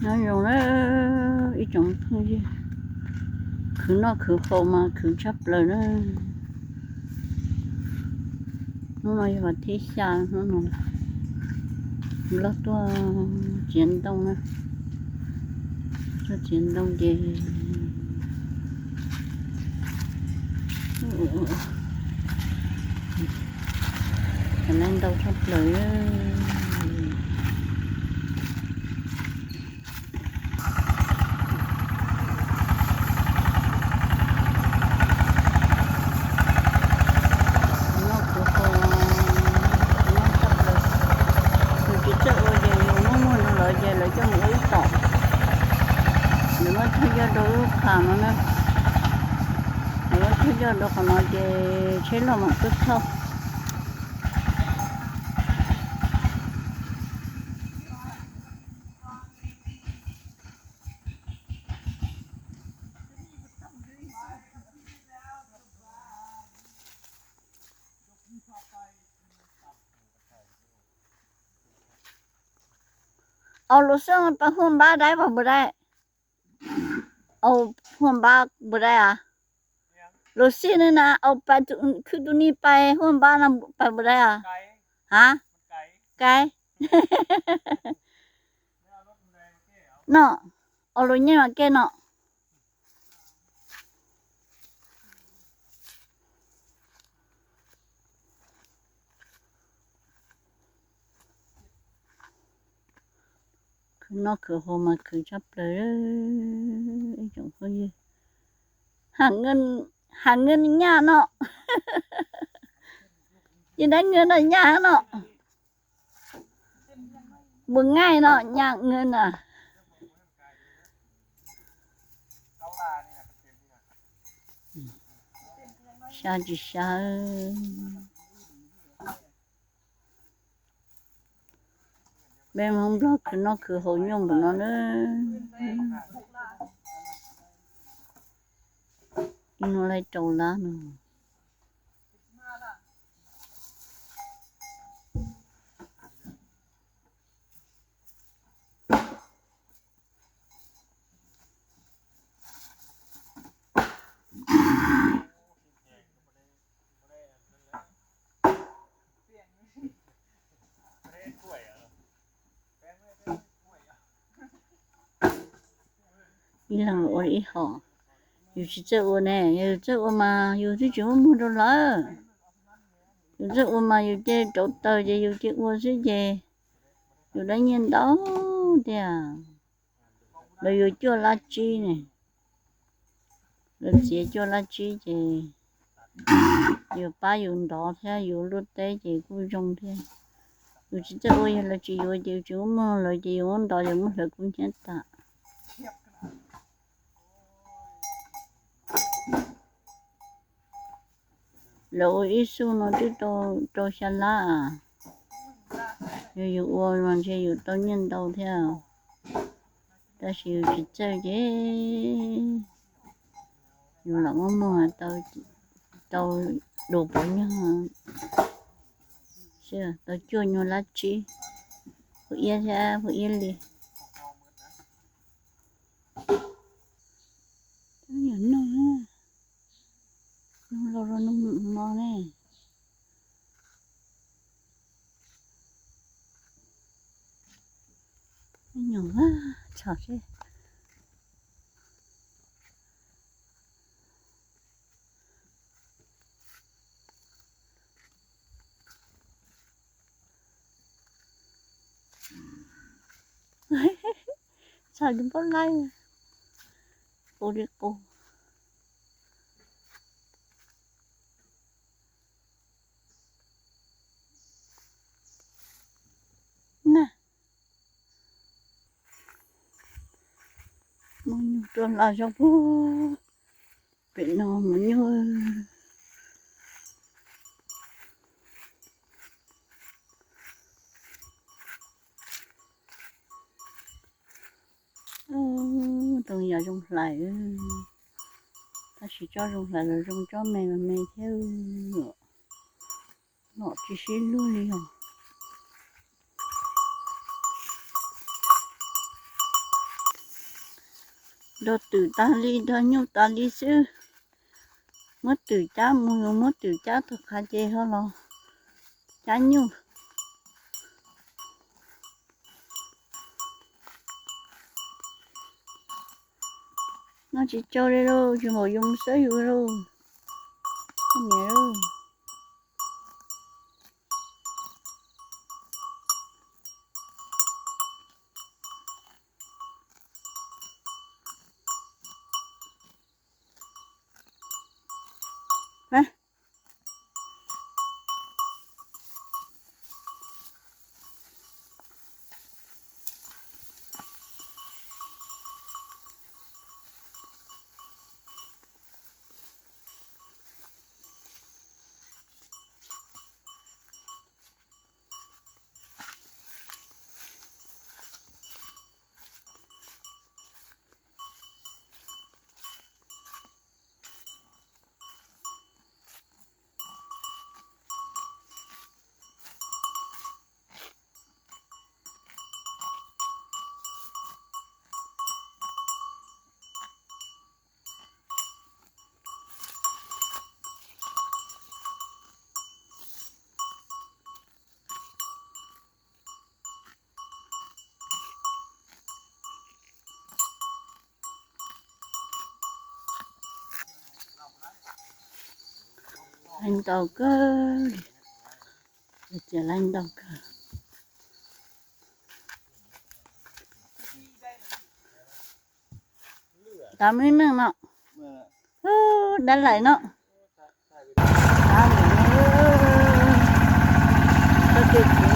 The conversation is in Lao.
ນອນລົງເດີ ອີ່ຈົງເພິ່ນ ຄືນອກຄືໂຄມາ ຄືຊັບເລີຍເດີ. ນ້ອງນ້ອຍວ່າທີ່ຊາ ນ້ອງນ້ອຍ ລາວຕົວຈຽນຕົງນະ ຕົວຈຽນຕົງເຈ ກຳລັງເດົາທັບເລີຍ. ເອົາໂລເຊີນໄປຮ່ວມບ້ານໄດ້ບໍ່? ບໍ່ໄດ້. ເອົາຮ່ວມບ້ານບໍ່ໄດ້ອະ? ໂລຊີນນັ້ນນະ ເອົາໄປ ຄືໂຕນີ້ໄປຮ່ວມບ້ານນະ ໄປບໍ່ໄດ້ອະ? ຮະ? ໄກ ເນາະ ເອົາລົດໃຫຍ່ມາແກ່ເນາະ. ຄືນອກຄືໂຄມາ ຄືຊັບເລີຍ ອີ່ຈົງເພິ່ນ ຫາເງິນ ຫາເງິນຍາກເນາະ ຈະໄດ້ເງິນນະຍາກເນາະ ບໍ່ງ່າຍເນາະ ຍາກເງິນນະ. ຊາຈິຊາ ແບງມັນບລັອກຄືນອກຄືໂຄມຍົງບໍ່ນອນເອີຍ ອີ່ໂນໄລໂຕລານະ. ອີ່ຫຼັງໂອນອີ່ຫໍ ຢູ່ຊິເຈີໂອແນ່ ຢູ່ເຈີໂອມາ ຢູ່ຊິຈິໂອມູໂດລາ ຢູ່ເຈີໂອມາ ຢູ່ເຈໂຕເຕີເຈ ຢູ່ເຈໂອຊິເຈ ຢູ່ໄດ້ຍິນດອກເດຍ. ລາວຢູ່ຈົວລາຈີນີ້ ລາວເສຍຈົວລາຈີເຈ ຢູ່ປ້າຢູ່ດອແທ້ ຢູ່ລຸດເຕເຈ ກູຍົງແທ້ ຢູ່ຊິເຈີໂອ ລາຈີຢູ່ເຈ ຢູ່ເມືອງເລີເຈ ຢູ່ດອ ຢູ່ເມືອງເລີ ກູເຮຕາ. ລາວອີ່ຊູເນາະ ຕິໂຕ ໂຕຊາລາ ຢູ່ ຢູ່ອວນມັນຊິຢູ່ໂຕເງິນໂຕເທວ ແຕ່ຊິຢູ່ຊິເຈີເຈ ຢູ່ລາວມໍ່ໂຕ ໂຕໂດໂປຍາ ເຊື່ອ ໂຕຈົວໂຍລາຈີ ຜູ້ອຽດແທ້ ຜູ້ອຽດລີ. ສາວຢູ່ບໍ່ໄລ່ ໂອລິໂກ ນະ ມັນຢູ່ຕົວລາວເຈົ້າຜູ້ ເປັນນ້ອງມັນຢູ່ ໂອ້ ຕົງຢາຈົງໄຫຼເອີຍ ຖ້າຊິເຈາະຈົງໄຫຼແລ້ວ ຈົງເຈາະແມ່ນແມ່ແທ້ເນາະ ເນາະ ຊິຊິຮູ້ເລີຍ. ດອດຕື້ຕາລີ ດອດຍູ້ຕາລີຊື່ ໝົດຕື້ຈ້າ ໝູ່ໝົດຕື້ຈ້າ ໂຕຄາເຈເຮົາລອ ຈ້າຍູ້ ນາຈິໂຈເລໂລ ຈິໝໍຍົງເຊີຢູ່ໂລ ເນໂລ. Anh tàu cơ, giờ là anh tàu cơ. Tám mươi nước nọ. Ơ, đã lại nọ. Tám mươi nước. Có tuyệt vời.